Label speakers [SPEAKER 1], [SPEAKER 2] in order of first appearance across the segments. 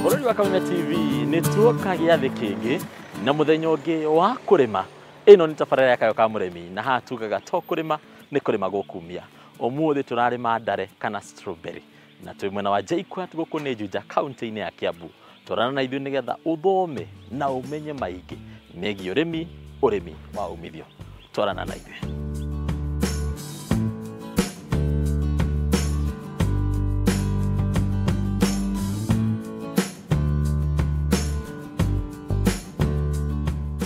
[SPEAKER 1] Mũrori wa Kameme TV nĩ tuoka gĩathĩ kĩngĩ na mũthenya ũngĩ wa kũrĩma. Ĩno nĩ tabarĩra ya Kayũ ka Mũrĩmi na haha tugaga to kũrĩma nĩ kũrĩma gũkumia. Ũmũthĩ tũrarĩma ndare kana strawberry na twĩ mwena wa JKUAT gũkũ nĩ Juja kaunti-inĩ ya Kiambu. Twarana na ithuĩ nĩgetha ũthome na ũmenye maingĩ megiĩ ũrĩmi, ũrĩmi wa umithio. Twarana na ithuĩ.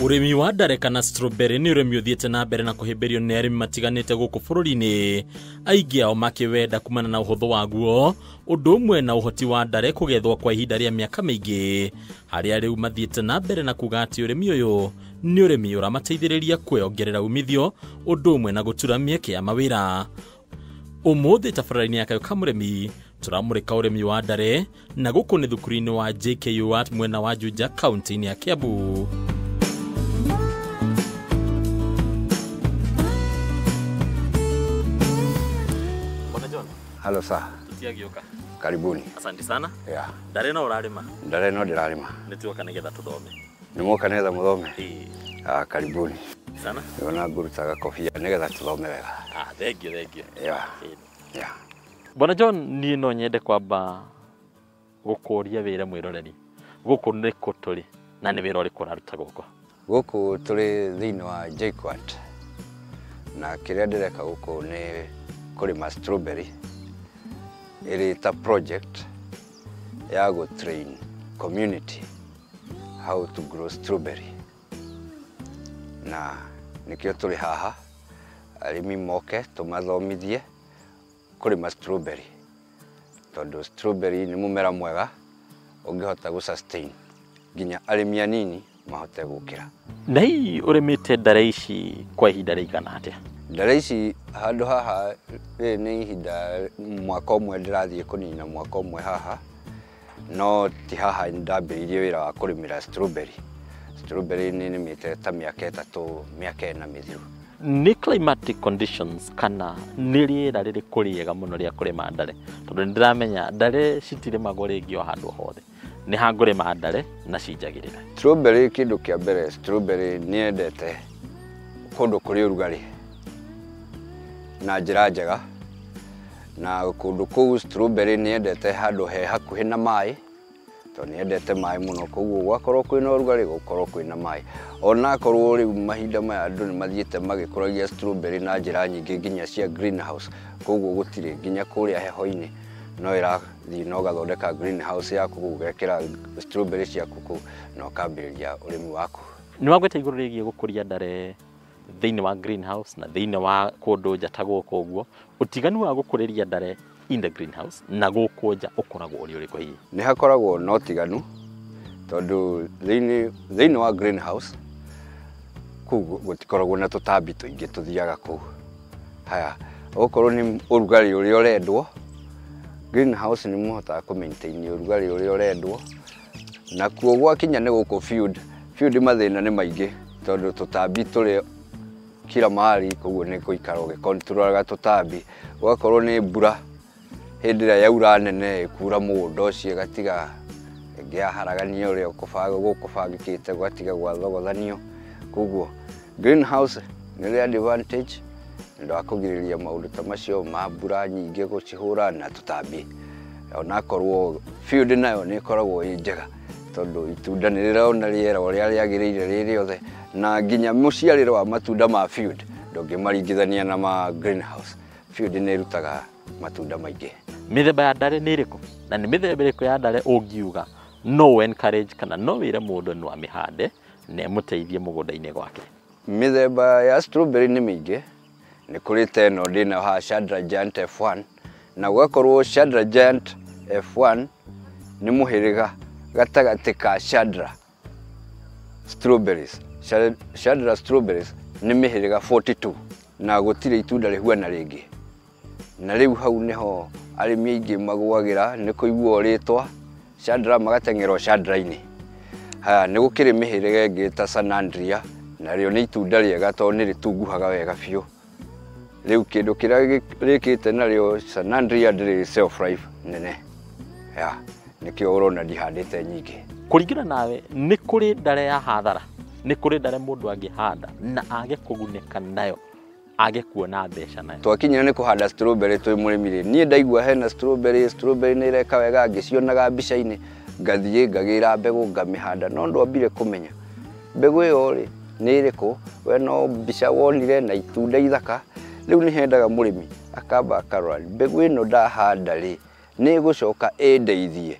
[SPEAKER 1] Ũrĩmi wa ndare kana strawberry nĩ ũrĩmi ũthiĩte na mbere na kũhĩmbĩrio nĩ arĩmi matiganĩte gũkũ bũrũri-inĩ, aingĩ ao makĩwenda kumana na ũhũthũ waguo, ũndũ ũmwe na ũhoti wa ndare kũgethwo kwa ihinda rĩa mĩaka mĩingĩ, harĩa rĩu mathiĩte na mbere na kuga atĩ ũrĩmi ũyũ nĩ ũrĩmi ũramateithĩrĩria kwĩongerera umithio, ũndũ ũmwe na gũtura mĩeke ya mawĩra. Ũmũthĩ tabarĩra-inĩ ya Kayũ ka Mũrĩmi tũramũrĩka ũrĩmi wa ndare na gũkũ nĩ thukuru-inĩ wa JKUAT mwena wa Juja kaunti-inĩ ya Kiambu.
[SPEAKER 2] Halo sir.
[SPEAKER 1] Tutiagĩũka.
[SPEAKER 2] Karibuni.
[SPEAKER 1] Asante sana.
[SPEAKER 2] Yeah.
[SPEAKER 1] Ndare no ũrarĩma?
[SPEAKER 2] Ndare no ndĩrarĩma.
[SPEAKER 1] Nĩ tuoka nĩgetha tũthome.
[SPEAKER 2] Nĩ mwoka nĩgetha mũthome?
[SPEAKER 1] Ĩĩ.
[SPEAKER 2] Ah, karibuni.
[SPEAKER 1] Sana.
[SPEAKER 2] Nĩwona ngũrutaga kobia nĩgetha tũthome wega.
[SPEAKER 1] Ah, thank you, thank you.
[SPEAKER 2] Yeah. Yeah.
[SPEAKER 1] Bwana John, niĩ no nyende kwamba gũkũria wĩra mwĩroreri. Gũkũ nĩ kũ tũrĩ na nĩ wĩra ũrĩkũ ũraruta gũkũ?
[SPEAKER 2] Gũkũ tũrĩ thĩinĩ wa JKUAT na kĩrĩa ndĩreka gũkũ nĩ kũrĩma strawberry ĩrĩ ta project ya gũ train community how to grow strawberry, na nĩkĩo tũrĩ haha arĩmi moke tũmathomithie kũrĩma strawberry, tondũ strawberry nĩ mũmera mwega ũngĩhota gũ sustain nginya arĩmi anini mahote gũkĩra.
[SPEAKER 1] Na hihi ũrĩmĩte ndare ici kwa ihinda rĩigana atĩa?
[SPEAKER 2] Ndare ici handũ haha rĩrĩ nĩ ihinda mwaka ũmwe ndĩrathiĩ kũnina mwaka ũmwe haha, no ti haha ndambĩrĩirie wĩra wa kũrĩmĩra strawberry. Strawberry nĩ nĩmĩte ta mĩaka 3 mĩaka 4 mĩthiru.
[SPEAKER 1] Nĩ climatic conditions kana nĩ rĩera rĩrĩkũ rĩega mũno rĩa kũrĩma ndare? Tondũ nĩ ndĩramenya ndare citirĩmagwo rĩngĩ o handũ hothe. Nĩ ha ngũrĩma ndare na cinjagĩrĩra.
[SPEAKER 2] Strawberry kĩndũ kĩa mbere, strawberry nĩ yendete kũndũ kũrĩ ũrugarĩ na njĩra njega, na kũndũ kũu strawberry nĩ yendete handũ he hakuhĩ na maĩ, tondũ nĩ yendete maĩ mũno, koguo gwakorwo kwĩna ũrugarĩ gũkorwo kwĩna maĩ. Onakorwo rĩu mahinda maya andũ nĩ mathiĩte magĩkũragia strawberry na njĩra nyingĩ nginya cia greenhouse, koguo gũtirĩ nginya kũrĩa heho-inĩ no ĩrathiĩ na ũgathondeka greenhouse yaku kũu, ũgekĩra strawberry ciaku kũu na ũkambĩrĩria ũrĩmi waku.
[SPEAKER 1] Nĩ wagweta igũrũ rĩgiĩ gũkũria ndare thĩinĩ wa greenhouse na thĩinĩ wa kũndũ nja ta gũkũ ũguo, ũtiganu wa gũkũrĩria ndare in the greenhouse na gũkũ nja ũkoragwo ũrĩ ũrĩkũ hihi?
[SPEAKER 2] Nĩ hakoragwo na ũtiganu tondũ thĩinĩ wa greenhouse kũu gũtikoragwo na tũtambi tũingĩ tũthiaga kũu. Haya, okorwo nĩ ũrugarĩ ũrĩa ũrendwo, greenhouse nĩ mũhotaga kũ maintain ũrugarĩ ũrĩa ũrendwo, nakuo gwakinya nĩ gũkũ field, field mathĩna nĩ maingĩ tondũ tũtambi tũrĩ kila mahali, koguo nĩ gũikara ũgĩkontrolaga tũtambi. Gwakorwo nĩ mbura hĩndĩ ĩrĩa yaura nene ĩkura mũgũnda ũcio ĩgatiga ĩngĩ yaharagania ũrĩa gũkũbangĩkĩte gũgatiga gwathogothanio. Koguo greenhouse nĩ rĩ advantage nĩ ũndũ wa kũgirĩrĩria maũndũ ta macio ma mbura nyingĩ gũcihũra na tũtambi. Onakorwo field nayo nĩ ĩkoragwo ĩ njega tondũ itunda nĩ rĩrona rĩera ũrĩa rĩagĩrĩire rĩ rĩothe, na nginya mũciarĩro wa matunda ma field ndũngĩmaringithania na ma greenhouse. Field nĩ ĩrutaga matunda maingĩ.
[SPEAKER 1] Mĩthemba ya ndare nĩ ĩrĩkũ? Na nĩ mĩthemba ĩrĩkũ ya ndare ũngiuga no encourage kana no wĩre mũndũ no amĩhande na ĩmũteithie mũgũnda-inĩ gwake?
[SPEAKER 2] Mĩthemba ya strawberry nĩ mĩingĩ. Nĩ kũrĩ ta ĩno ndĩnayo haha Chandra Giant F1, na gũgakorwo Chandra Giant F1 nĩ mũhĩrĩga gatagatĩ ka Chandra strawberries. Chandra strawberries nĩ mĩhĩrĩga 42 na gũtirĩ itunda rĩhuana rĩngĩ. Na rĩu hau nĩho arĩmi aingĩ magũagĩra nĩ kũigua rĩtwa Chandra magateng'erwo Chandra-inĩ. Haya, nĩ gũkĩrĩ mĩhĩrĩga ĩngĩ ta San Andrea, narĩo nĩ itunda rĩega tondũ nĩ rĩtunguhaga wega biũ. Rĩu kĩndũ kĩrĩa rĩkĩte narĩo San Andrea ndĩrĩ shelf life nene. Ya, Nĩkĩo ũrona ndihandĩte nyingĩ.
[SPEAKER 1] Kũringana nawe, nĩ kũrĩ ndare ya hathara? Nĩ kũrĩ ndare mũndũ angĩhanda na age kũgunĩka nayo, age kuona mbeca nayo?
[SPEAKER 2] Twakinyĩra nĩ kũhanda strawberry twĩ mũrĩmi rĩ, niĩ ndaigua hena strawberry, strawberry nĩ ĩreka wega, ngĩcionaga mbica-inĩ, ngathiĩ ngagĩra mbegũ ngamĩhanda, no ndwambire kũmenya mbegũ ĩyo rĩ nĩ ĩrĩkũ, we no mbica wonire na itunda ithaka. Rĩu nĩ hendaga mũrĩmi akamba akarora mbegũ ĩno ndahanda rĩ nĩ ĩgũcoka ĩndeithie.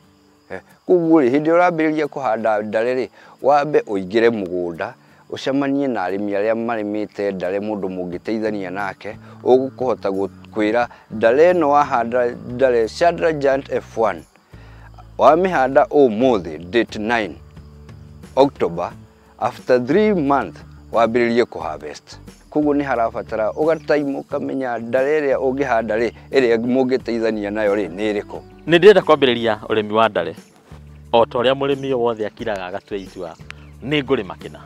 [SPEAKER 2] Koguo rĩ, hĩndĩ ĩrĩa ũrambĩrĩria kũhanda ndare rĩ, wambe ũingĩre mũgũnda, ũcemanie na arĩmi arĩa marĩmĩte ndare, mũndũ mũngĩteithania nake, ũgũkũhota kwĩra ndare ĩno wahanda ndare Chandra Giant F1, wamĩhanda ũmũthĩ date 9 October, after 3 months wambĩrĩrie kũharvest. Koguo nĩ harabatara ũgataimu ũkamenya ndare ĩrĩa ũngĩhanda rĩ, ĩrĩa mũngĩteithania nayo rĩ nĩ ĩrĩkũ.
[SPEAKER 1] Nĩ ndĩrenda kwambĩrĩria ũrĩmi wa ndare o ta ũrĩa mũrĩmi wothe akiraga agatua itua, nĩ ngũrĩma kĩna,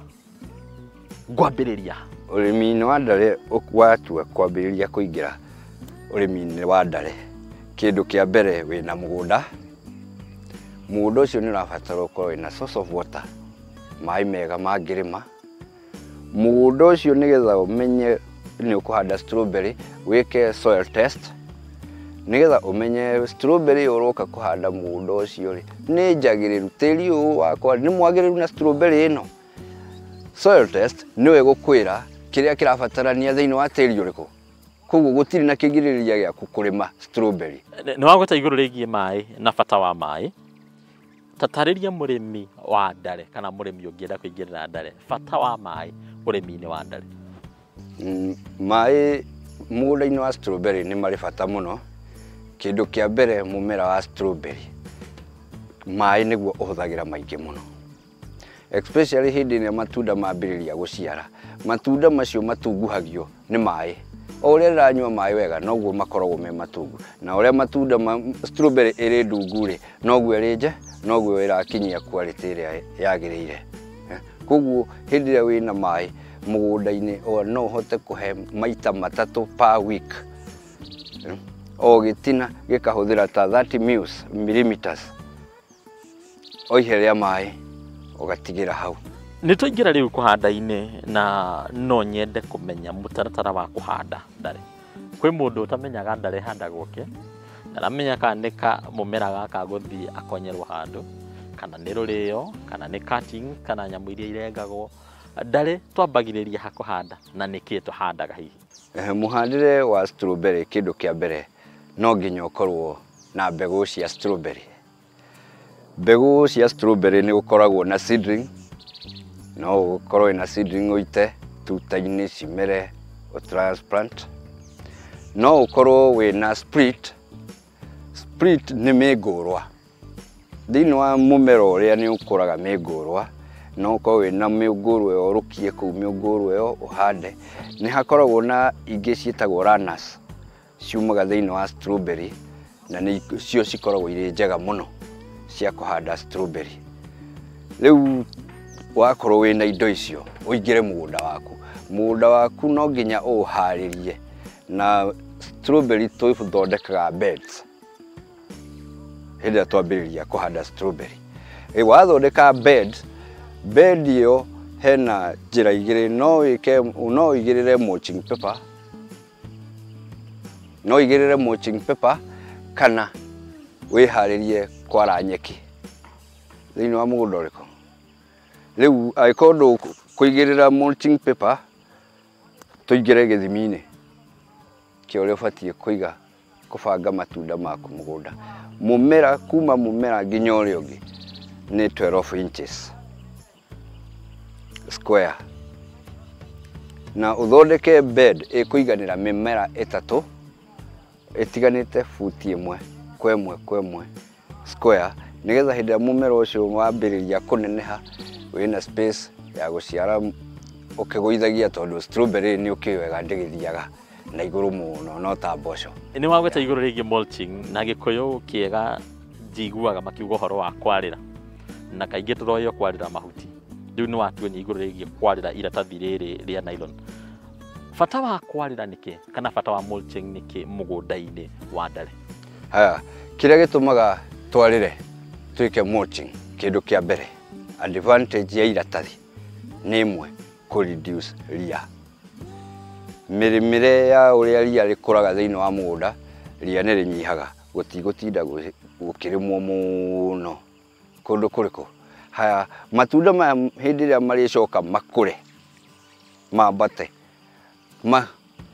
[SPEAKER 1] ngwambĩrĩria
[SPEAKER 2] ũrĩmi-inĩ wa ndare. Watua kwambĩrĩria kũingĩra ũrĩmi-inĩ wa ndare, kĩndũ kĩa mbere wĩna mũgũnda. Mũgũnda ũcio nĩ ũrabatara ũkorwo wĩna source of water, maĩ mega mangĩrĩma mũgũnda ũcio, nĩgetha ũmenye nĩ ũkũhanda strawberry, wĩke soil test nĩgetha ũmenye strawberry ĩyo ũroka kũhanda mũgũnda ũcio rĩ nĩ njagĩrĩru, tĩri ũyũ wakwa nĩ mwagĩrĩru na strawberry ĩno. Soil test nĩwe ĩgũkwĩra kĩrĩa kĩrabatarania thĩinĩ wa tĩri ũrĩkũ, koguo gũtirĩ na kĩgirĩrĩria gĩaku kũrĩma strawberry.
[SPEAKER 1] Nĩ wagweta igũrũ rĩgiĩ maĩ na bata wa maĩ. Tatarĩria mũrĩmi wa ndare kana mũrĩmi ũngĩenda kũingĩrĩra ndare bata wa maĩ ũrĩmi-inĩ wa ndare.
[SPEAKER 2] Maĩ mũgũnda-inĩ wa strawberry nĩ marĩ bata mũno. Kĩndũ kĩa mbere, mũmera wa strawberry maĩ nĩguo ũhũthagĩra maingĩ mũno, especially hĩndĩ ĩrĩa matunda mambĩrĩria gũciara. Matunda macio matunguhagio nĩ maĩ. O ũrĩa rĩranyua maĩ wega noguo makoragwo me matungu, na ũrĩa matunda ma strawberry ĩrĩ ndungu rĩ, noguo ĩrĩ nje, noguo ĩrakinyia quality ĩrĩa yagĩrĩire. Koguo hĩndĩ ĩrĩa wĩna maĩ mũgũnda-inĩ no ũhote kũhe maita 3 per week. O gĩtina gĩkahũthĩra ta 30 millimeters o ihe rĩa maĩ, ũgatigĩra hau.
[SPEAKER 1] Nĩ twaingĩra rĩu kũhanda-inĩ, na no nyende kũmenya mũtaratara wa kũhanda ndare. Kwĩ mũndũ ũtamenyaga ndare ĩhandagwo kĩ, ndaramenya kana nĩ ka mũmera gaka gũthiĩ akonyerwo handũ, kana nĩ rũrĩo, kana nĩ cutting, kana nyamũ iria irengagwo. Ndare twambagĩrĩria ha kũhanda na nĩkĩ tũhandaga hihi?
[SPEAKER 2] Mũhandĩre wa strawberry, kĩndũ kĩa mbere no nginya ũkorwo na mbegũ cia strawberry. Mbegũ cia strawberry nĩ gũkoragwo na seedling, no ũkorwo na seedling ũite tuta-inĩ cimere transplant. No ũkorwo wĩna split. Split nĩ mĩngũrwa. Thĩinĩ wa mũmera ũrĩa nĩ ũkũraga mĩngũrwa, no ũkorwo wĩna mĩũngũrwa ĩyo ũrũkie kũu mĩũngũrwa ĩyo ũhande. Nĩ hakoragwo na ingĩ ciĩtagwo runners, ciumaga thĩinĩ wa strawberry, na nĩ cio cikoragwo irĩ njega mũno cia kũhanda strawberry. Rĩu wakorwo wĩna indo icio, ũingĩre mũgũnda waku. Mũgũnda waku no nginya ũũharĩrie, na strawberry tũthondekaga beds hĩndĩ ĩrĩa twambĩrĩria kũhanda strawberry. Wathondeka bed, bed ĩyo hena njĩra igĩrĩ, no wĩke, no ũigĩrĩre mulching paper, no ũigĩrĩre mulching paper kana wĩharĩrie kwara nyeki thĩinĩ wa mũgũnda ũrĩkũ. Rĩu angĩkorwo ndũkũigĩrĩra mulching paper, tũingĩre gĩthimi-inĩ kĩa ũrĩa ũbatiĩ kũiga kũbanga matunda maku mũgũnda. Mũmera kuma mũmera nginya ũrĩa ũngĩ nĩ 12 inches square, na ũthondeke bed ĩkũiganĩra mĩmera 3 ĩtiganĩte buti 1 kwa 1 kwa 1 square, nĩgetha hĩndĩ ĩrĩa mũmera ũcio wambĩrĩria kũneneha wĩna space ya gũciara ũkĩgũithagia, tondũ strawberry nĩ ũkĩũĩ wega ndĩgĩthiaga na igũrũ mũno no ta mboco.
[SPEAKER 1] Nĩ wagweta igũrũ rĩgiĩ mulching, na Gĩkũyũ kĩega njiguaga makiuga ũhoro wa kwarĩra, na kaingĩ tũroywo kwarĩra mahuti. Rĩu nĩ watuonia igũrũ rĩgiĩ kwarĩra iratathi rĩrĩ rĩa nylon. Bata wa kwarĩra nĩkĩ, kana bata wa mulching nĩkĩ mũgũnda-inĩ wa ndare?
[SPEAKER 2] Haya, kĩrĩa gĩtũmaga twarĩre Twĩke mulching. Kĩndũ kĩa mbere, advantage ya iratathi nĩ ĩmwe, kũ reduce ria. Mĩrĩmĩre ya ũrĩa ria rĩkũraga thĩinĩ wa mũgũnda, ria nĩ rĩnyihaga, gũtigũtinda gũkĩrĩmwo mũno kũndũ kũrĩkũ. Haya, matunda maya hĩndĩ ĩrĩa marĩcoka makũre mambate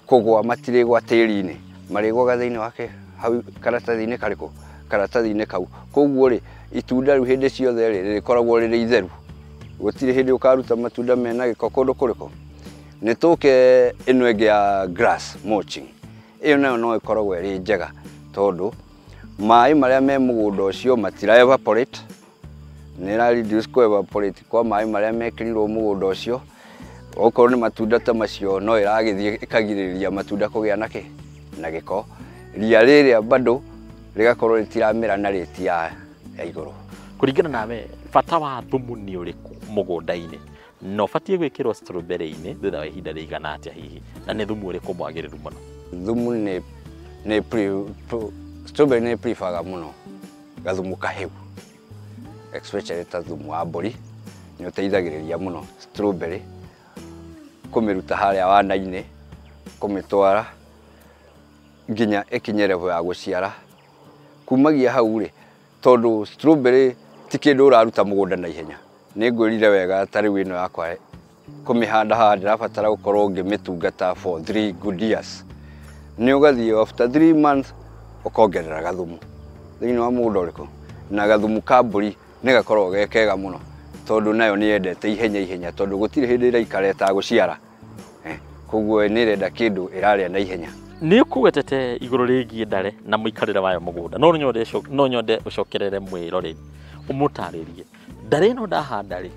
[SPEAKER 2] kũgwa, matirĩgwa tĩri-inĩ, marĩgwaga thĩinĩ wake hau karatathi-inĩ karĩkũ, karatathi-inĩ kau. Koguo rĩ, itunda rĩu hĩndĩ ciothe rĩ, rĩkoragwo rĩrĩ itheru, gũtirĩ hĩndĩ ũkaruta matunda mena gĩko kũndũ kũrĩkũ. Nĩ tũke ĩno ĩngĩ ya grass mulching, ĩyo nayo no ĩkoragwo ĩrĩ njega tondũ maĩ marĩa me mũgũnda ũcio matira evaporate, nĩ ĩra reduce kũ evaporate kwa maĩ marĩa mekĩrirwo mũgũnda ũcio. Okorwo nĩ matunda ta macio, no ĩragĩthiĩ ĩkagirĩrĩria matunda kũgĩa na kĩ na gĩko. Ria rĩrĩa bado rĩgakorwo rĩtiramera na rĩti ya igũrũ.
[SPEAKER 1] Kũringana nawe, bata wa thumu nĩ ũrĩkũ mũgũnda-inĩ? Na ũbatiĩ gwĩkĩrwo strawberry-inĩ thutha wa ihinda rĩigana atĩa hihi? Na nĩ thumu ũrĩkũ mwagĩrĩru mũno?
[SPEAKER 2] Thumu nĩ strawberry nĩ preferga mũno gathumu kahĩu, especially ta thumu wa mbũri, nĩ ũteithagĩrĩria mũno strawberry kũmĩruta harĩa wana-inĩ, kũmĩtwara nginya ĩkinye level ya gũciara. Kumagia hau rĩ, tondũ strawberry ti kĩndũ ũraruta mũgũnda na ihenya, nĩ ngwĩrire wega ta rĩu ĩno yakwa kũmĩhanda haha ndĩrabatara gũkorwo ngĩmĩtungata for 3 good years. Nĩ ũgathiĩ after 3 months ũkongerera gathumu thĩinĩ wa mũgũnda ũrĩkũ, na gathumu ka mbũri nĩ gakoragwo ge kega mũno tondũ nayo nĩ yendete ihenya ihenya, tondũ gũtirĩ hĩndĩ ĩraikara ĩtagũciara. Koguo nĩ ĩrenda kĩndũ ĩrarĩa na ihenya.
[SPEAKER 1] Nĩ ũkũgwetete igũrũ rĩgiĩ ndare na mũikarĩre wayo mũgũnda, no nyonde ũcokerere mwĩroreri ũmũtarĩrie ndare ĩno ndahanda rĩ,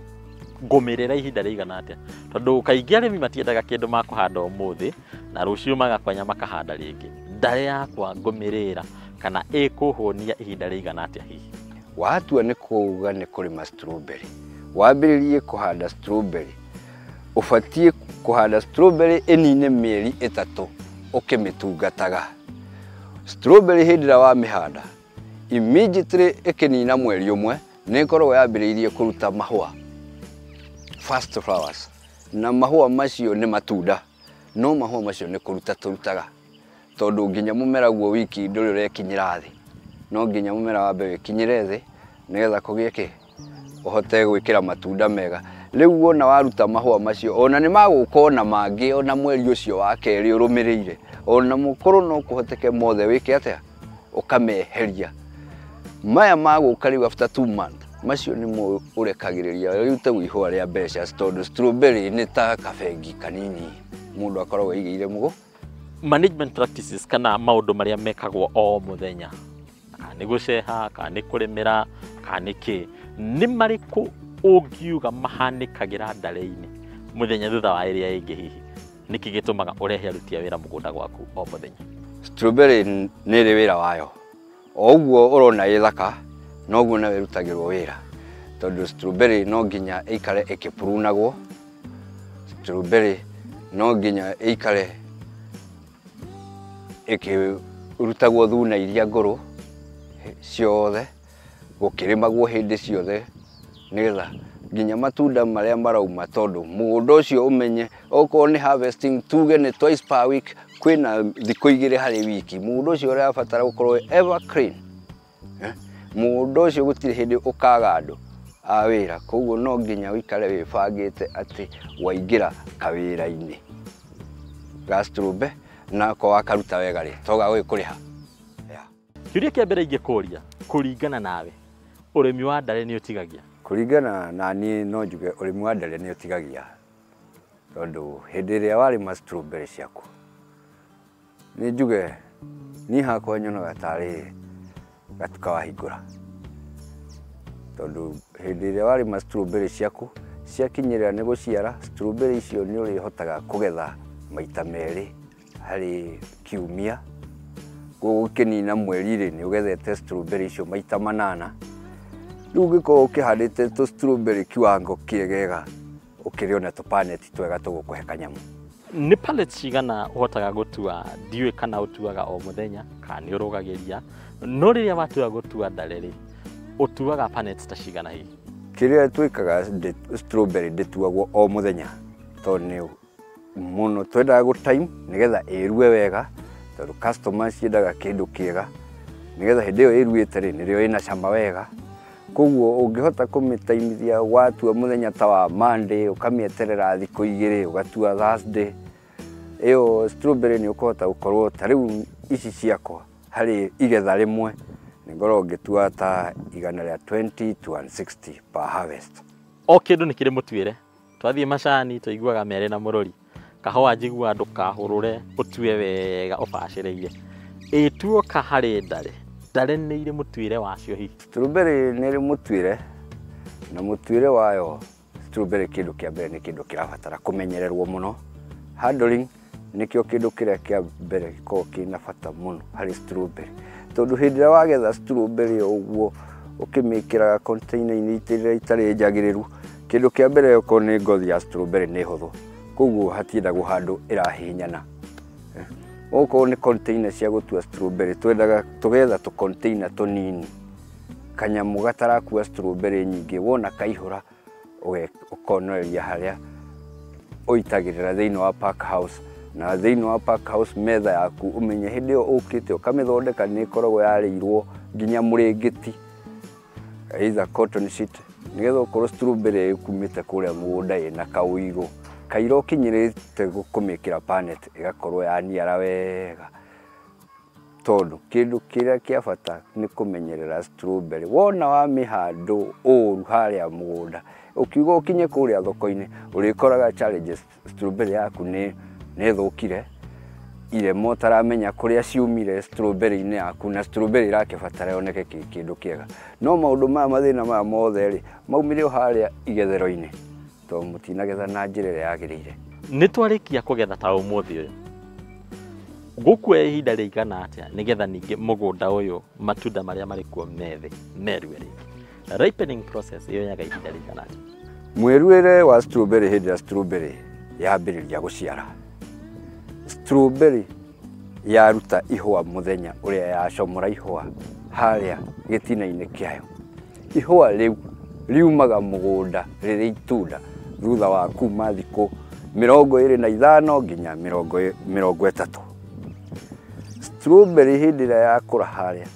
[SPEAKER 1] ngũmĩrĩra ihinda rĩigana atĩa? Tondũ kaingĩ arĩmi matiendaga kĩndũ makũhanda ũmũthĩ na rũciũ magakwanya makahanda rĩngĩ. Ndare yakwa ngũmĩrĩra kana ĩkũhũnia ihinda rĩigana atĩa hihi?
[SPEAKER 2] Watua nĩ kuga nĩ kũrĩma strawberry, wambĩrĩrie kũhanda strawberry, ũbatiĩ kũhanda strawberry ĩnine mĩeri 3 ũkĩmĩtungataga. Strawberry hĩndĩ ĩrĩa wamĩhanda immediately ĩkĩnina mweri ũmwe nĩ ĩkoragwo yambĩrĩirie kũruta mahũa, first flowers, na mahũa macio nĩ matunda, no mahũa macio nĩ kũruta tũrutaga tondũ nginya mũmera guo wiki ndũrĩ ũrekinyĩra thĩ, no nginya mũmera wambe wĩkinyĩre thĩ nĩgetha kũgĩe kĩ, ũhote gwĩkĩra matunda mega. Rĩu wona waruta mahũa macio, ona nĩ magũka ona mangĩ ona mweri ũcio wa kerĩ ũrũmĩrĩire, ona mũkũrũ no kũhoteke mothe wĩke atĩa, ũkameheria. Maya magũka rĩu after 2 months, macio nĩmo ũrekagĩrĩria rĩu ta ihũa rĩa mbeca, tondũ strawberry nĩ ta kabengi kanini mũndũ akoragwo aigĩire mũgũ.
[SPEAKER 1] Management practices kana maũndũ marĩa mekagwo o mũthenya, kana nĩ gũceha, kana nĩ kũrĩmĩra, kana nĩ kĩ, nĩ marĩkũ ũngiuga mahanĩkagĩra ndare-inĩ mũthenya thutha wa ĩrĩa ĩngĩ hihi? Nĩkĩ gĩtũmaga ũrehe aruti a wĩra mũgũnda gwaku o mũthenya?
[SPEAKER 2] Strawberry nĩ ĩrĩ wĩra wayo, o ũguo ũrona ĩ thaka noguo nayo ĩrutagĩrwo wĩra, tondũ strawberry no nginya ĩikare ĩkĩprunagwo, strawberry no nginya ĩikare ĩkĩrutagwo thuna iria ngũrũ ciothe, gũkĩrĩmagwo hĩndĩ ciothe nĩgetha nginya matunda marĩa marauma, tondũ mũgũnda ũcio ũmenye okorwo nĩ harvesting tuge nĩ twice per week, kwĩna thikũ 2 harĩ wiki, mũgũnda ũcio ũrabatara gũkorwo ever clean. Mũgũnda ũcio gũtirĩ hĩndĩ ũkaga andũ a wĩra, koguo no nginya ũikare wĩbangĩte atĩ waingĩra kawĩra-inĩ ga strawberry na ko wakaruta wega rĩ, to gagũgĩkũrĩha.
[SPEAKER 1] Kĩũria kĩa mbere ingĩkũria, kũringana nawe, ũrĩmi wa ndare nĩ ũtigagia?
[SPEAKER 2] Kũringana na niĩ no njuge ũrĩmi wa ndare nĩ ũtigagia, tondũ hĩndĩ ĩrĩa warĩma strawberry ciaku, nĩ njuge niĩ hakwa nyonaga tarĩ gatuka wahingũra, tondũ hĩndĩ ĩrĩa warĩma strawberry ciaku ciakinyĩrĩra nĩ gũciara, strawberry icio nĩ ũrĩhotaga kũgetha maita 2 harĩ kiumia. Koguo ũkĩnina mweri rĩ, nĩ ũgethete strawberry icio maita 8. Rĩu ũngĩkorwo ũkĩhandĩte tũ strawberry kiwango kĩegega, ũkĩrĩ ona tũpaneti twega tũgũkũhe kanyamũ.
[SPEAKER 1] Nĩ pallets cigana ũhotaga gũtua? Ndiũĩ kana ũtuaga o mũthenya kana nĩ ũrũgagĩria, no rĩrĩa watua gũtua ndare rĩ, Ũtuaga punnets ta cigana hihi?
[SPEAKER 2] Kĩrĩa twĩkaga, strawberry ndĩtuagwo o mũthenya tondũ nĩ mũno twendaga gũ time nĩgetha ĩrue wega, tondũ customer ciendaga kĩndũ kĩega, nĩgetha hĩndĩ ĩyo ĩruĩte rĩ, nĩrĩo ĩna cama wega. Koguo ũngĩhota kũmĩtaimithia watua mũthenya ta wa Monday, ũkamĩeterera thikũ 2, ũgatua Thursday, ĩyo strawberry nĩ ũkũhota gũkorwo ta rĩu ici ciakwa harĩ igetha rĩmwe nĩ ngoragwo ngĩtua ta 120 to 160 per harvest.
[SPEAKER 1] O kĩndũ nĩ kĩrĩ mũtuĩre. Twathiĩ macani tũiguaga merĩ na mũrũri, kahũa njiguaga ndũkahũrũre, ũtue wega ũbacĩrĩire. Ĩ tuoka harĩ ndare, ndare nĩ irĩ mũtuĩre wacio hihi?
[SPEAKER 2] Strawberry nĩ ĩrĩ mũtuĩre, na mũtuĩre wayo strawberry kĩndũ kĩa mbere nĩ kĩndũ kĩrabatara kũmenyererwo mũno. Handling nĩkĩo kĩndũ kĩrĩa kĩa mbere gĩkoragwo kĩna bata mũno harĩ strawberry, tondũ hĩndĩ ĩrĩa wagetha strawberry o ũguo ũkĩmĩkĩraga container-inĩ itarĩ njagĩrĩru, kĩndũ kĩa mbere okorwo nĩ ngothi ya strawberry nĩ hũthũ, koguo hatiendagwo handũ ĩrahihinyana. Okorwo nĩ container cia gũtua strawberry, twendaga tũgetha tũ container tũnini, kanyamũ gatarakua strawberry nyingĩ, wona kaihũra ũkonoreria harĩa ũitagĩrĩra thĩinĩ wa pack house. Na thĩinĩ wa pack house metha yaku ũmenye hĩndĩ ĩyo ũkĩte ũkamĩthondeka nĩ ĩkoragwo yarĩirwo nginya mũrĩngĩti, either cotton sheet, nĩgetha ũkorwo strawberry ĩkumĩte kũrĩa mũgũnda ĩna kaũigũ kaira ũkinyĩrĩte kũmĩkĩra punnet ĩgakorwo yaniara wega. Tondũ kĩndũ kĩrĩa kĩa bata nĩ kũmenyerera strawberry. Wona wamĩhandũ ũru harĩa mũgũnda, ũkiuga ũkinye kũrĩa thoko-inĩ, ũrĩkoraga challenges, strawberry yaku nĩ ĩthũkire, irema ũtaramenya kũrĩa ciumire strawberry-inĩ yaku, na strawberry ĩrakĩbatara yoneke kĩndũ kĩega. No maũndũ maya, mathĩna maya mothe rĩ, maumire o harĩa igethero-inĩ, tondũ mũtinagetha na njĩra ĩrĩa yagĩrĩire.
[SPEAKER 1] Nĩ twarĩkia kũgetha ta ũmũthĩ ũyũ, gũkuoya ihinda rĩigana atĩa nĩgetha ningĩ mũgũnda ũyũ matunda marĩa marĩ kuo methĩ merue rĩngĩ? Ripening process yoyaga ihinda rĩigana atĩa?
[SPEAKER 2] Mwĩruĩre wa strawberry hĩndĩ ĩrĩa strawberry yambĩrĩria gũciara, strawberry yaruta ihũa mũthenya ũrĩa yacomora ihũa harĩa gĩtina-inĩ kĩayo, ihũa rĩu riumaga mũgũnda rĩrĩ itunda thutha wa kuma thikũ 25 nginya 30. Strawberry hĩndĩ ĩrĩa yakũra harĩa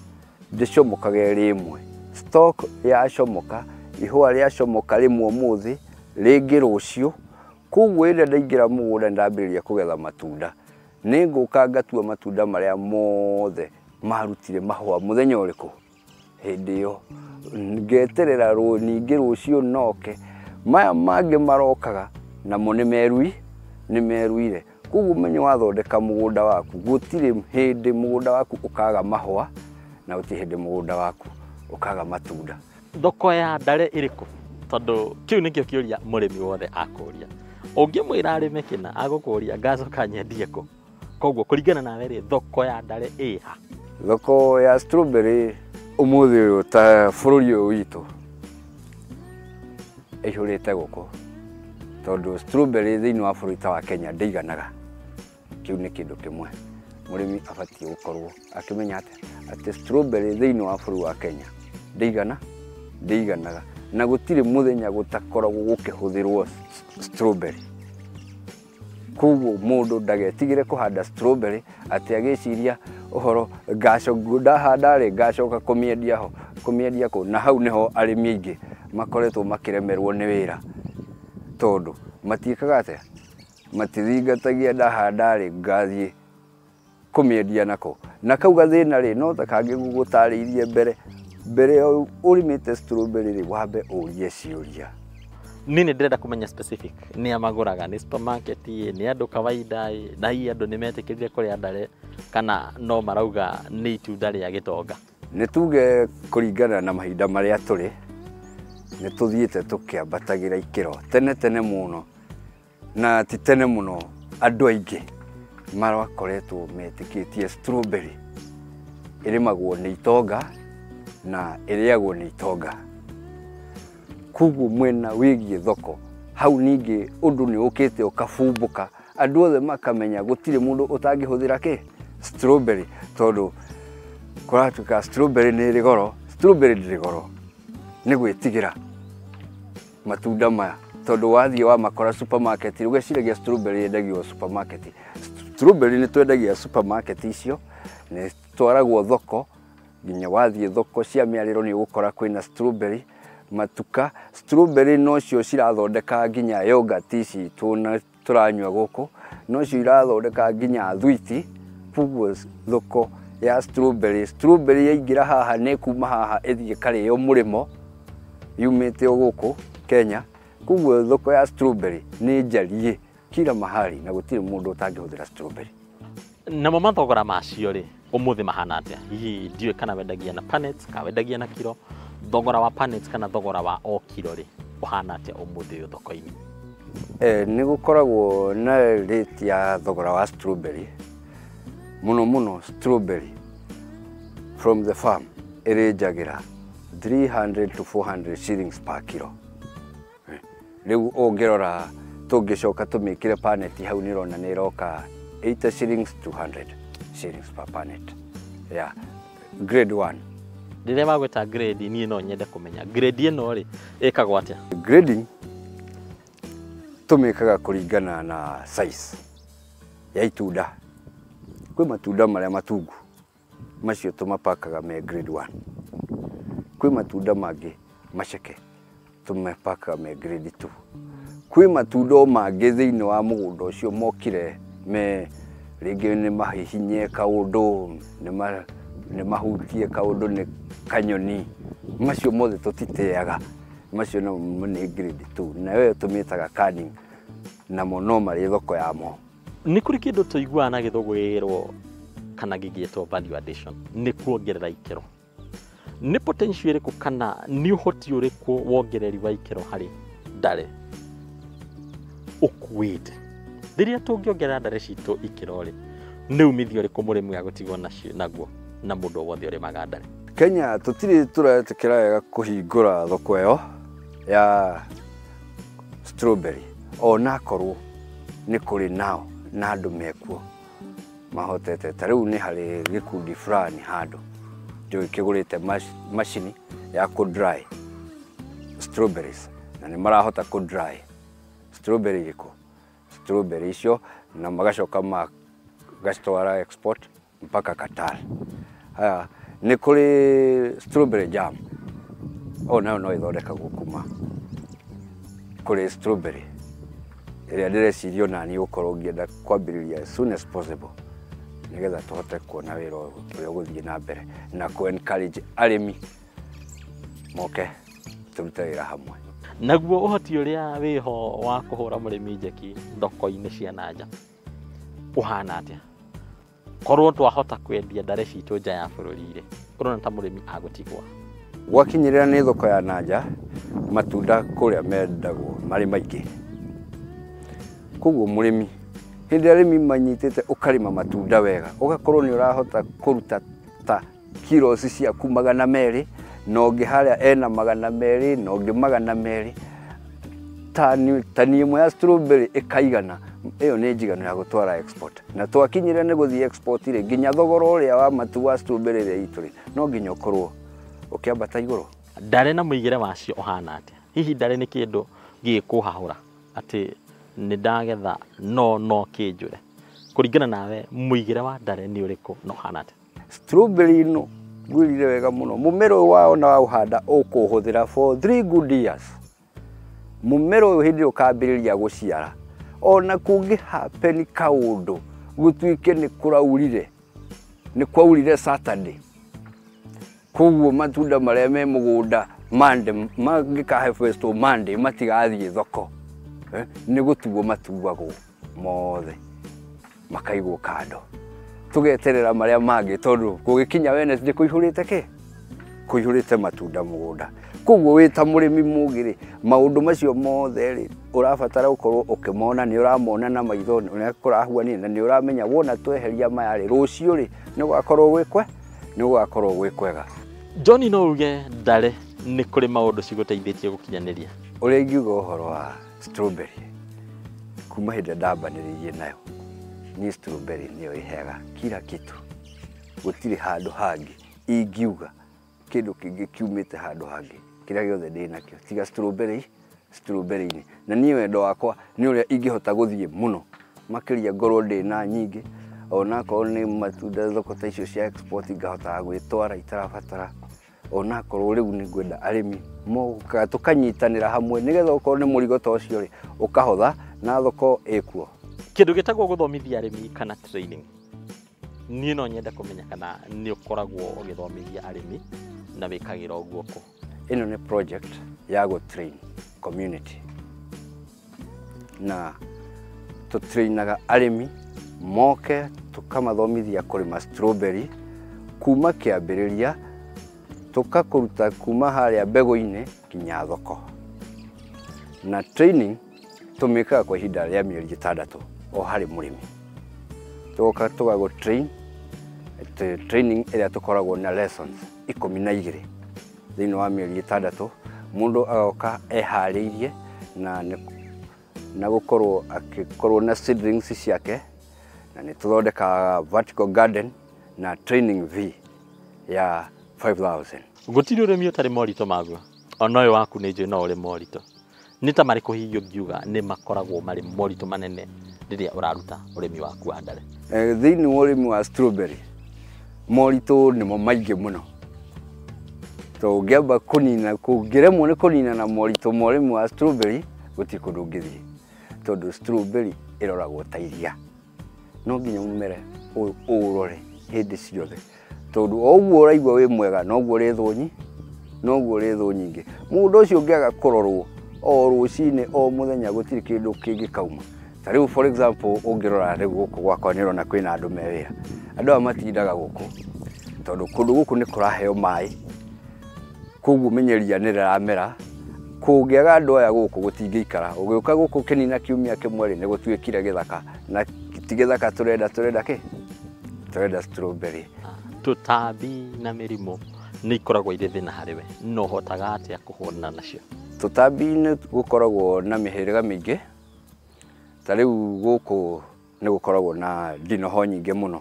[SPEAKER 2] ndĩcomokaga ĩrĩ ĩmwe, stalk yacomoka, ihũa rĩacomoka rĩmwe ũmũthĩ, rĩngĩ rũciũ. Koguo hĩndĩ ĩrĩa ndaingĩra mũgũnda ndambĩrĩria kũgetha matunda, nĩ ngũka ngatua matunda marĩa mothe marutire mahũa mũthenya ũrĩkũ, hĩndĩ ĩyo ngeterera ningĩ rũciũ noke, maya mangĩ marokaga namo nĩ meruire. Koguo ũmenye wathondeka mũgũnda waku, gũtirĩ hĩndĩ mũgũnda waku ũkaga mahũa, na gũtirĩ hĩndĩ mũgũnda waku ũkaga matunda.
[SPEAKER 1] Thoko ya ndare ĩrĩkũ? Tondũ kĩu nĩkĩo kĩũria mũrĩmi wothe akũria. Ũngĩmwĩra arĩme kĩna, agũkũria ngacoka nyendie kũ? Koguo kũringana nawe rĩ, thoko ya ndare ĩha?
[SPEAKER 2] Thoko ya strawberry ũmũthĩ ũyũ ta bũrũri ũyũ witũ ĩihũrĩte gũkũ, tondũ strawberry thĩinĩ wa bũrũri ta wa Kenya ndĩiganaga. Kĩu nĩ kĩndũ kĩmwe mũrĩmi abatiĩ gũkorwo akĩmenya atĩ strawberry thĩinĩ wa bũrũri wa Kenya ndĩiganaga, na gũtirĩ mũthenya gũtakoragwo gũkĩhũthĩrwo strawberry. Koguo mũndũ ndagetigĩre kũhanda strawberry atĩ agĩciria ũhoro ndahanda rĩ ngacoka kũmĩendia ho, kũmĩendia kũ. Na hau nĩho arĩmi aingĩ makoretwo makĩremerwo nĩ wĩra, tondũ matiĩkaga atĩa, matithingatagia ndahanda rĩ ngathiĩ kũmĩendia nako. Na kau gathĩna rĩ, no ta kangĩ gũgũtarĩirie mbere ũrĩmĩte strawberry rĩ, wambe ũrie ciũria.
[SPEAKER 1] Niĩ nĩ ndĩrenda kũmenya specific nĩ a magũraga, nĩ supermarket ĩ, nĩ andũ kawaida ĩ, na hihi andũ nĩ metĩkĩrire kũrĩa ndare kana no marauga nĩ itunda rĩa gĩtonga?
[SPEAKER 2] Nĩ tuge kũringana na mahinda marĩa tũrĩ, nĩ tũthiĩte tũkĩambatagĩra ikĩro tene tene mũno, na ti tene mũno andũ aingĩ marakoretwo metĩkĩtie strawberry ĩrĩmagwo nĩ itonga na ĩrĩagwo nĩ itonga. Koguo mwena wĩgiĩ thoko hau ningĩ ũndũ nĩ ũkĩte ũkabumbũka, andũ othe makamenya gũtirĩ mũndũ ũtangĩhũthĩra kĩ strawberry, tondũ kũratuĩka strawberry nĩ ĩrĩ goro. Strawberry ndĩrĩ goro. Nĩ gwĩtigĩra matunda maya tondũ wathiĩ wamakora supermarket ũgeciragia strawberry yendagio supermarket. Strawberry nĩ twendagia supermarket icio, nĩ twaragwo thoko, nginya wathiĩ thoko cia mĩarĩro nĩ ũgũkora kwĩna strawberry matuka. Strawberry nocio cirathondeka nginya yogurt ici tũranyua gũkũ, nocio irathondeka nginya thwiti. Koguo thoko ya strawberry, strawberry yaingĩra haha nĩ kuma haha ĩthiĩ karĩo mũrĩmo yumĩte o gũkũ Kenya. Koguo thoko ya strawberry nĩ njariĩ kila mahali na gũtirĩ mũndũ ũtangĩhũthĩra strawberry.
[SPEAKER 1] Namo mathogora macio rĩ ũmũthĩ mahana atĩa? Hihi ndiũĩ kana wendagia na punnet kana wendagia na kiro. Thogora wa punnet kana thogora wa o kiro rĩ ũhana atĩa ũmũthĩ ũyũ thoko-inĩ?
[SPEAKER 2] Nĩ gũkoragwo na rate ya thogora wa strawberry, mũno mũno strawberry from the farm ĩrĩnjagĩra 300 to 400 shillings per kilo. Rĩu ũngĩrora tũngĩcoka tũmĩkĩre punnet hau nĩ ũrona nĩ ĩroka 80 shillings to 100 shillings per punnet. Yeah, grade 1.
[SPEAKER 1] Rĩrĩa wagweta grade, niĩ no nyende kũmenya grade ĩno rĩ ĩkagwo atĩa?
[SPEAKER 2] Grading tũmĩkaga kũringana na size ya itunda. Kwĩ matunda marĩa matungu, macio tũmapakaga me grade 1. Kwĩ matunda mangĩ maceke, tũmapakaga me grade 2. Kwĩ matunda o mangĩ thĩinĩ wa mũgũnda ũcio mokire me rĩngĩ nĩ mahihinye kaũndũ, nĩ mahutie kaũndũ, nĩ kanyoni, macio mothe tũtiteaga, macio namo nĩ grade 2, nayo ĩyo tũmĩtaga canning, namo no marĩ thoko yamo.
[SPEAKER 1] Nĩ kũrĩ kĩndũ tũiguaga na gĩthũngũ gĩgĩrwo kana gĩgĩtwo value addition, nĩ kuongerera ikĩro. Nĩ potential ĩrĩkũ kana nĩ ũhoti ũrĩkũ wongereri wa ikĩro harĩ ndare ũkuĩte? Rĩrĩa tũngĩongerera ndare citũ ikĩro rĩ, nĩ umithio ũrĩkũ mũrĩmi agũtigwo naguo na mũndũ o wothe ũrĩmaga ndare?
[SPEAKER 2] Kenya tũtirĩ tũretĩkĩra wega kũhingũra thoko ĩyo ya strawberry, onakorwo nĩ kũrĩ nao na andũ mekuo mahotete. Ta rĩu nĩ harĩ gĩkundi fulani handũ njũĩ kĩgũrĩte macini ya kũ dry strawberries, na nĩ marahota kũ dry strawberry irĩkũ, strawberry icio, na magacoka magacitwara export mpaka Qatar. Haya, nĩ kũrĩ strawberry jam, o nayo no ĩthondekagwo kuma kũrĩ strawberry ĩrĩa ndĩreciria ona niĩ gũkorwo ngĩenda kwambĩrĩria as soon as possible, nĩgetha tũhote kuona wĩra ũrĩa ũgũthiĩ na mbere na kũ encourage arĩmi moke tũrute wĩra hamwe.
[SPEAKER 1] Naguo ũhoti ũrĩa wĩho wa kũhũra mũrĩmi njeki thoko-inĩ cia na nja ũhana atĩa? Korwo twahota kwendia ndare citũ nja ya bũrũri rĩ, ũrona ta mũrĩmi agũtigwo?
[SPEAKER 2] Gwakinyĩrĩra nĩ thoko ya na nja, matunda kũrĩa mendagwo marĩ maingĩ. Koguo mũrĩmi, hĩndĩ ĩrĩa arĩmi manyitĩte ũkarĩma matunda wega, ũgakorwo nĩ ũrahota kũruta ta kilos ciaku 200, na ũngĩ harĩa ena 200, na ũngĩ 200, tani ĩmwe ya strawberry ĩkaigana, ĩyo nĩ njiganu ya gũtwara export. Na twakinyĩrĩra nĩ gũthiĩ export rĩ, nginya thogora ũrĩa wa matu wa strawberry ĩrĩa itũ rĩ, no nginya ũkorwo ũkĩambata igũrũ.
[SPEAKER 1] Ndare na mũigĩre wacio ũhana atĩa? Hihi ndare nĩ kĩndũ gĩkũhahũra atĩ nĩ ndagetha no kĩnjũre? Kũringana nawe mũigĩre wa ndare nĩ ũrĩkũ na ũhana atĩa?
[SPEAKER 2] Strawberry ĩno ngwĩrire wega mũno, mũmera ũyũ wao na waũhanda ũkũũhũthĩra for 3 good years. Mũmera ũyũ hĩndĩ ĩrĩa ũkambĩrĩria gũciara, ona kũngĩ happen kaũndũ gũtuĩke nĩ kũraurire, nĩ kwaurire Saturday, koguo matunda marĩa me mũgũnda Monday mangĩka harvest Monday matigathiĩ thoko, nĩ gũtuo matuagwo mothe makaigwo kando, tũgeterera marĩa mangĩ, tondũ gũgĩkinya Wednesday kũihũrĩte kĩ? Kũihũrĩte matunda mũgũnda. Koguo wĩ ta mũrĩmi mũgĩ rĩ, maũndũ macio mothe rĩ, ũrabatara gũkorwo ũkĩmona, nĩ ũramona na maitho ũrĩa kũrahuanĩra, na nĩ ũramenya wona tweheria maya rĩ, rũciũ rĩ, nĩ gũgakorwo gwĩ kwe, nĩ gũgakorwo gwĩ kwega.
[SPEAKER 1] John, no uge ndare nĩ kũrĩ maũndũ cigũteithĩtie gũkinyanĩria?
[SPEAKER 2] Ũrĩa ingiuga ũhoro wa strawberry, kuma hĩndĩ ĩrĩa ndambanĩrĩirie nayo, niĩ strawberry nĩyo ĩheaga kila kitu. Gũtirĩ handũ hangĩ ingiuga kĩndũ kĩngĩ kiumĩte handũ hangĩ Kĩrĩa gĩothe ndĩ nakĩo tiga strawberry-inĩ. Na niĩ wendo wakwa nĩ ũrĩa ingĩhota gũthiĩ mũno makĩria ngorwo ndĩ na nyingĩ, onakorwo nĩ matunda thoko ta icio cia export ngahotaga gwĩtwara itarabatara, onakorwo rĩu nĩ ngwenda arĩmi mokaga tũkanyitanĩra hamwe nĩgetha okorwo nĩ mũrigo ta ũcio rĩ ũkahotha na thoko ĩkuo.
[SPEAKER 1] Kĩndũ gĩtagwo gũthomithia arĩmi kana training, niĩ no nyende kũmenya kana nĩ ũkoragwo ũgĩthomithia arĩmi na wĩkagĩra ũguo kũ?
[SPEAKER 2] Ĩno nĩ project ya gũ train community, na tũtrainaga arĩmi moke tũkamathomithia kũrĩma strawberry kuma kĩambĩrĩria, tũkakũruta kuma harĩa mbegũ-inĩ nginya thoko. Na training tũmĩkaga kwa ihinda rĩa mĩeri 6 o harĩ mũrĩmi. Tũgoka tũgagũ train, training ĩrĩa tũkoragwo na lessons 12 thĩinĩ wa mĩeri 6, mũndũ agoka eharĩirie na gũkorwo akĩkorwo na seedlings ciake, na nĩ tũthondekaga vertical garden na training fee ya 5000.
[SPEAKER 1] Gũtirĩ ũrĩmi ũtarĩ moritũ maguo, ona ũyũ waku nĩ njũĩ no ũrĩ moritũ. Nĩ ta marĩkũ hihi ũngiuga nĩ makoragwo marĩ moritũ manene rĩrĩa ũraruta ũrĩmi waku wa ndare?
[SPEAKER 2] Thĩinĩ wa ũrĩmi wa strawberry moritũ nĩmo maingĩ mũno, tondũ ũngĩamba kũnina, kũngĩremwo nĩ kũnina na moritũ ma ũrĩmi wa strawberry gũtirĩ kũndũ ũngĩthiĩ, tondũ strawberry ĩroragwo ta iria. No nginya mũmera ũyũ ũũrore hĩndĩ ciothe, tondũ o ũguo ũraigua wĩ mwega noguo ũrĩ thũ noguo ũrĩ thũ nyingĩ. Mũgũnda ũcio ũngĩaga kũrorwo o rũcinĩ o mũthenya gũtirĩ kĩndũ kĩngĩkauma. Ta rĩu for example ũngĩrora rĩu gũkũ gwakwa nĩ ũrona kwĩna andũ me wĩra. Andũ aya matindaga gũkũ tondũ kũndũ gũkũ nĩ kũraheo maĩ, koguo menyeria nĩ rĩramera. Kũngĩaga andũ aya gũkũ gũtingĩikara. Ũgĩũka gũkũ kĩnina kiumia kĩmwe rĩ, nĩ gũtuĩkire gĩthaka, na ti gĩthaka tũrenda, tũrenda kĩ? Tũrenda strawberry.
[SPEAKER 1] Tũtambi na mĩrimũ nĩ ikoragwo irĩ thĩna harĩ we, no ũhotaga atĩa kũhũrana nacio?
[SPEAKER 2] Tũtambi nĩ gũkoragwo na mĩhĩrĩga mĩingĩ. Ta rĩu gũkũ nĩ gũkoragwo na ndinoho nyingĩ mũno,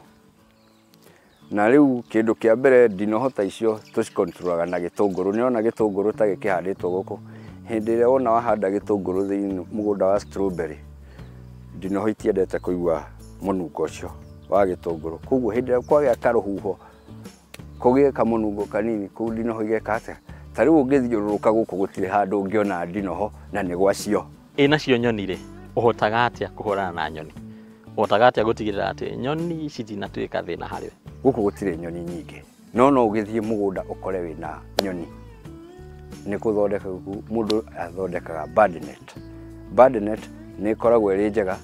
[SPEAKER 2] na rĩu kĩndũ kĩa mbere ndinoho ta icio tũcikontrolaga na gĩtũngũrũ. Nĩ ũrona gĩtũngũrũ ta gĩkĩhandĩtwo gũkũ, hĩndĩ ĩrĩa wona wahanda gĩtũngũrũ thĩinĩ mũgũnda wa strawberry, ndinoho itiendete kũigua mũnungo ũcio wa gĩtũngũrũ. Koguo hĩndĩ ĩrĩa kwagĩa karũhuho kũgĩe kamũnungo kanini, kũu ndinoho igeka atĩa? Ta rĩu ũngĩthiũrũrũka gũkũ gũtirĩ handũ ũngĩona ndinoho na nĩ gwacio.
[SPEAKER 1] Ĩ nacio nyoni rĩ, ũhotaga atĩa kũhũrana na nyoni? Ũhotaga atĩa gũtigĩrĩra atĩ nyoni citinatuĩka thĩna harĩ we?
[SPEAKER 2] Gũkũ gũtirĩ nyoni nyingĩ, no no ũgĩthiĩ mũgũnda ũkore wĩna nyoni. Nĩ gũthondeka mũndũ athondekaga bird net. Bird net nĩ ĩkoragwo ĩrĩ njega,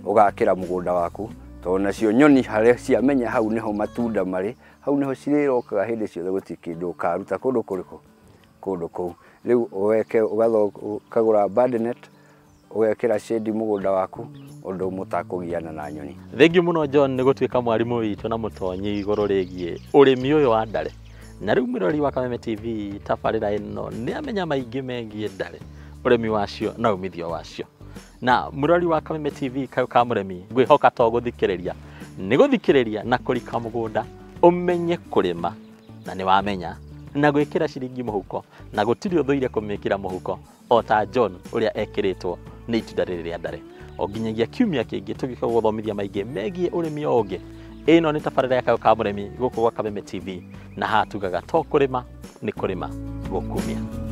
[SPEAKER 2] ũgakĩra mũgũnda waku, tondũ nacio nyoni harĩa ciamenya hau nĩho matunda marĩ, hau nĩho cirĩrokaga hĩndĩ ciothe, gũtirĩ kĩndũ ũkaruta kũndũ kũrĩkũ, kũndũ kũu. Rĩu ũgeke ũkagũra bird net, ũgekĩra shade mũgũnda waku, ũndũ mũtakũgiana na nyoni.
[SPEAKER 1] Thengiũ mũno John nĩ gũtuĩka mwarimũ witũ na mũtonyi igũrũ rĩgiĩ ũrĩmi ũyũ wa ndare. Na rĩu mwĩroreri wa Kameme TV tabarĩra ĩno nĩ amenya maingĩ megiĩ ndare, ũrĩmi wacio na umithio wacio. Na mwĩroreri wa Kameme TV kayũ ka mũrĩmi, ngwĩhoka to gũthikĩrĩria, nĩ gũthikĩrĩria na kũrika mũgũnda, ũmenye kũrĩma na nĩ wamenya, na gwĩkĩra ciringi mũhuko, na gũtirĩ ũthũire kũmĩkĩra mũhuko o ta John ũrĩa ekĩrĩtwo nĩ itunda rĩrĩ rĩa ndare. O nginyagia kiumia kĩngĩ tũgĩũka gũthomithia maingĩ megiĩ ũrĩmi o ũngĩ. Ĩno nĩ tabarĩra ya kayũ ka mũrĩmi gũkũ gwa Kameme TV, na haha tugaga to kũrĩma nĩ kũrĩma gũkumia.